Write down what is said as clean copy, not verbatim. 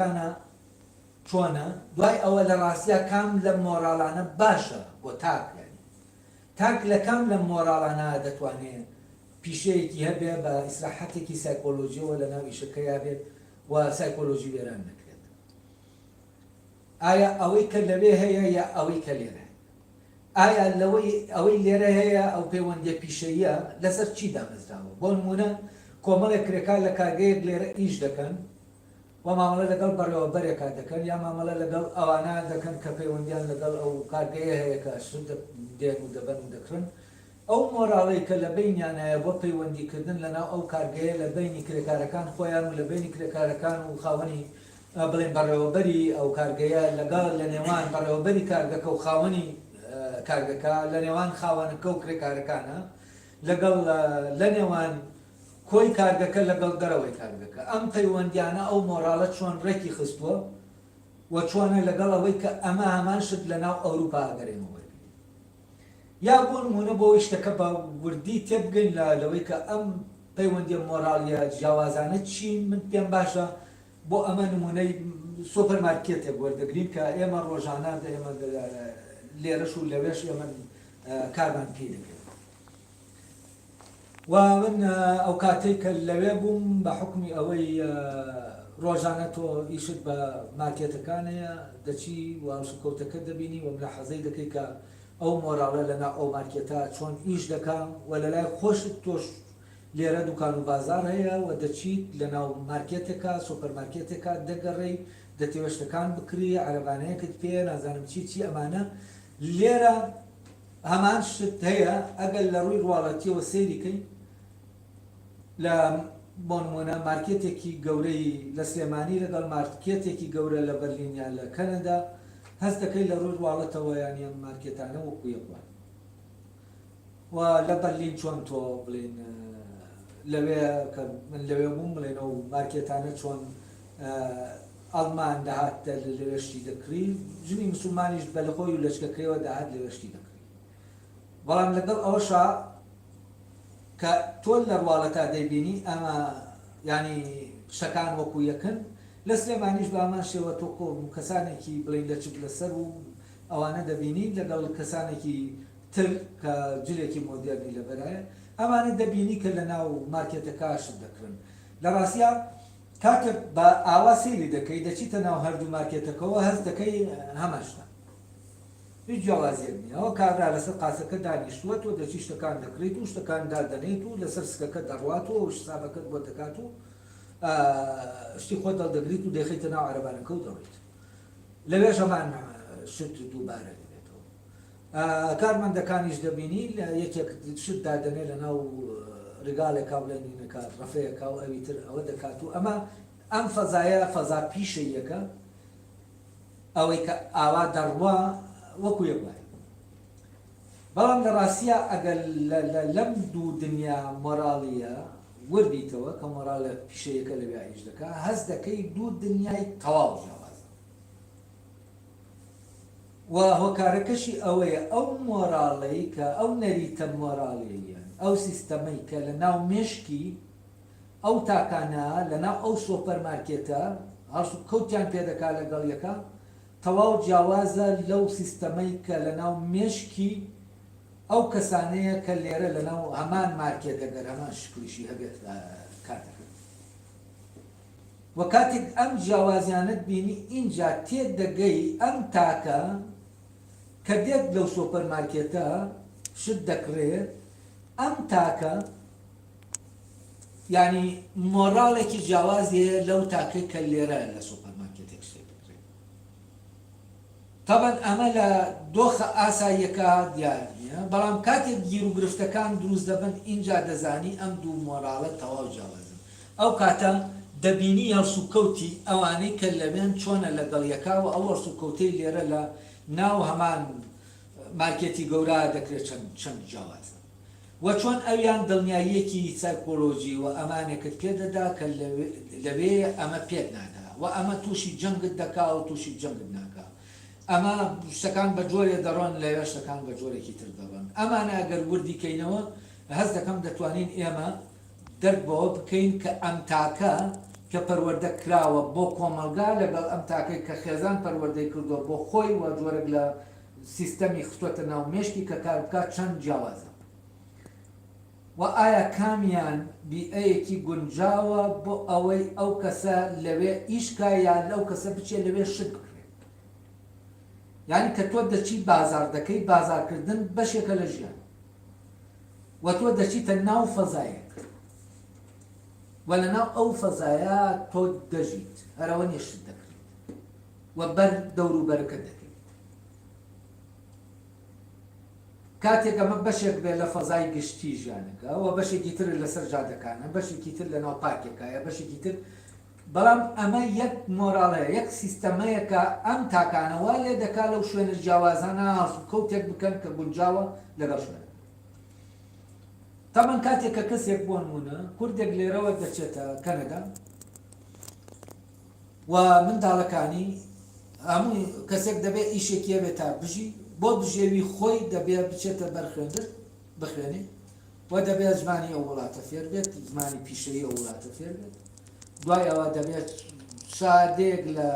مۆراڵەکانە چۆنە؟ دوای ئەوە لە ڕاستیا کام لەم مۆراڵانە باشە بۆ تاک؟ یانی تاک لە کام لەم مۆراڵانە دەتوانێ پیشەیەکی هەبێ بە ئیسراحەتێکی سایکۆلۆژیەوە لە ناو ئیشەکەیا بێت و سایکۆلۆژی وێران نەکرێت؟ ئایا ئەوەی کە لەوێ هەیە یا ئەوەی کە لێرە هەیە؟ ئایا لەوەی ئەوەی لێرە هەیە ئەو پەیوەندیە پیشەییە لەسەر چی دامەزراوە؟ بۆ نموونە کۆمەڵێک کرێکار لە کارگەیەک لێرە ئیش دەکەن و مامەڵە لەگەڵ بەڕێوەبەرێکا دەکەن یا مامەڵە لەگەڵ ئەوانە دەکەن کە پەیوەندیان لەگەڵ ئەو کارگەیە هەیە کە شت دێن و دەبەن و دەکڕن ئەو مۆراڵەی کە لە بەینیان هەیە بۆ پەیوەندی کردن لەناو ئەو کارگەیە لە بەینی کرێکارەکان خۆیان و لە بەینی کرێکارەکان و خاوەنی بڵێین بەڕێوەبەری ئەو کارگەیە لەگەڵ لە نێوان بەڕێوەبەری کارگەکە و خاوەنی کارگەکە لە نێوان خاوەنەکە و کرێکارەکانە لەگەڵ لە نێوان کۆی کارگەکە لەگەڵ دەرەوەی کارگەکە ئەم پەیوەندیانە ئەو مۆراڵە چۆن ڕێکی خستووە و چۆنە لەگەڵ ئەوەی کە ئەمە هەمان شت لە ناو ئەوروپا ئەگەر ئێمە وەرگرین یا بۆ نموونە بۆ ئەوەی شتەکە بە وردی تێبگەین لە لەوەی کە ئەم پەیوەندیە مۆراڵیە جیاوازانە چین من پێم باشە بۆ ئەمە نموونەی سۆپەر مارکێتێک وەردەگرین کە ئێمە ڕۆژانە ئێمە لێرەش و لەوێش ئێمە کارمان پێی دەکەین. و من ئەو کاتەی کە لەوێ بووم بە حوکمی ئەوەی ڕۆژانە تۆ ئیشت بە مارکێتەکان هەیە دەچی و هەڵسوکەوتەکە دەبینی و ملاحەزەی دەکەی کە ئەو مۆراڵە لەناو ئەو مارکێتە چۆن ئیش دەکا و لەلای خۆشت تۆش لێرە دوکان و بازاڕ هەیە و دەچیت لەناو مارکێتێکا سۆپەر مارکێتێکا دەگەڕێی دەتەوێ شتەکان بکڕی عەرەبانەیەکت پێیە نازانم چی چی ئەمانە لێرە هەمان شت هەیە ئەگەر لە ڕووی ڕواڵەتیەوە سەیری کەین لە بۆ نمونە مارکێتێکی گەورەی لە سلێمانی لەگەڵ مارکێتێکی گەورە لە بەرلین یان لە کەنەدا هەست دەکەی لە ڕووی ڕواڵەتەوە یان ئەم مارکێتانە وەکو یەک وان و لە بەرلین چۆن تۆ بڵێن لەوێ کە من لەوێ بووم بڵێن ئەو مارکێتانە چۆن ئەڵمان دەهات لەوێ شتی دەکڕی، ژنی مسوڵمانیش بە لەخۆی و لەچکەکەیەوە دەهات لەوێ شتی دەکڕی. بەڵام لەگەڵ ئەوەشا کە تۆ لە ڕواڵەتا دەیبینی ئەمە یانی شتەکان وەکو یەکن، لە سلێمانیش بە هەمان شێوە تۆ کۆ کەسانێکی بڵێین لەچک لەسەر و ئەوانە دەبینی لەگەڵ کەسانێکی تر کە جلێکی مۆدێرنی لەبەرایە ئەمانە دەبینی کە لەناو مارکێتەکە شت دەکڕن. لە ڕاستیا کاتێک بە ئاوا سەیری دەکەی دەچیتە ناو هەردوو مارکێتەکەوە هەست دەکەی هەمان شتە هیچ جیاوازیەک نییە ئەوە کابرا لەسەر قاسەکە دانیشتووە تۆ دەچی شتەکان دەکڕیت و شتەکان دادەنێیت و لەسەر سکەکە دەڕوات و ئەو حسابەکەت بۆ دەکات و شتی خۆت هەڵدەگریت و دەیخەیتە ناو عەرەبانەکە و دەڕۆیت لەوێش هەمان شت دووبارە دەبێتەوە کارمەندەکانیش دەبینی لە یەکێک شت دادەنێ لە ناو ڕیگاڵێکا بڵێن نینەکە ڕەفەیەکا و ئەوی تر ئەوە دەکات و ئەمە ئەم فەزایە فەزا پیشەییەکە ئەوەی کە ئاوا دەڕوا وەکو یەک وایە بەڵام لە ڕاستیا ئەگەر لەم دوو دنیا مۆراڵیە وربیتەوە کە مۆراڵە پیشەیەکە لەوێ ئیش دەکا هەست دەکەی دوو دنیای تەواو جیاوازە و هۆکارەکەشی ئەوەیە ئەو مۆراڵەی کە ئەو نەریتە مۆراڵیەیە، ئەو سیستەمەی کە لە ناو مێشکی ئەو تاکانە لە ناو ئەو سۆپەر مارکێتە هەڵسوکەوتیان پێ دەکا لەگەڵ یەکا تەواو جیاوازە لەو سیستەمەی کە لە ناو مێشکی ئەو کەسانەیە کە لێرە لە ناو هەمان مارکێت ئەگەر هەمان شکڵیشی هەبێت کار دەکەن. وە کاتێک ئەم جیاوازیانەت بینی ئینجا تێدەگەی ئەم تاکە کە دێت لەو سۆپەر مارکێتە شت دەکڕێ ئەم تاکە یانی مۆڕاڵێکی جیاوازی هەیە لەو تاکەی کە لێرە لە سۆپەر مارکێتێک شتێک دەکڕێ. تەبعەن ئەمە لە دۆخە ئاساییەکە دیار نییە، بەڵام کاتێک گیروگرفتەکان دروست دەبن ئینجا دەزانی ئەم دوو مۆراڵە تەواو جیاوازن. ئەو کاتە دەبینی هەڵسوکەوتی ئەوانەی کە لەوێن چۆنە لەگەڵ یەکا و ئەو هەڵسوکەوتەی لێرە لە ناو هەمان مارکێتی گەورە دەکرێت چەند چەند جیاوازە و چۆن ئەویان دڵنیاییەکی سایکۆلۆجی و ئەمانێکت پێ دەدا کە لەوێ ئەمە پێت نادا و ئەمە تووشی جەنگت دەکا و تووشی جەنگت ناکا ئەمە شتەکان بە جۆرێ دەڕۆن لەوێ شتەکان بە جۆرێکی تر دەڕۆن ئەمانە ئەگەر وردی کەینەوە هەست دەکەم دەتوانین ئێمە دەرک بەوە بکەین کە ئەم تاکە. کە پەروەردە کراوە بۆ کۆمەڵگا لەگەڵ ئەم تاکەی کە خێزان پەروەردەی کردووە بۆ خۆی و جۆرێک لە سیستەمی خستۆتە ناو مێشکی کە کار بکات چەند جیاوازە و ئایا کامیان بیئەیەکی گونجاوە بۆ ئەوەی ئەو کەسە لەوێ ئیش کا یان لەو کەسە بچێ لەوێ شت بکڕێ. یانی کە تۆ دەچی بازاڕ دەکەی بازاڕکردن بەشێکە لە ژیان و تۆ دەچیتە ناو فەزایەک و لە ناو ئەو فەزایە تۆ دەژیت هەرەوە نیە شت دەکڕیت و بەر دەوروبەرەکەت دەکەویت. کاتێک ئەمە بەشێک بێت لە فەزای گشتی ژیانەکە و بەشێکی تر لەسەر جادەکانە، بەشێکی تر لەناو پارکێکایە، بەشێکی تر بەڵام ئەمە یەک مۆراڵەیە، یەک سیستەمەیە کە ئەم تاکانە وا لێ دەکا لەو شوێنە جیاوازانە هەڵسوکەوتێک بکەن کە گونجاوە لەگەڵ شوێنەکە. تەبعەن کاتێک کە کەسێک بۆ نموونە کوردێک لێرەوە دەچێتە کەنەدا و منداڵەکانی هەموو کەسێک دەبێت ئیشێکی هەبێت تا بژی، بۆ بژێوی خۆی دەبێت بچێتە بەر خوێندن بخوێنێ و دەبێت زمانی ئەو وڵاتە فێر بێت، زمانی پیشەیی ئەو وڵاتە فێر بێت، دوای ئەوە دەبێت شادەیەک لە.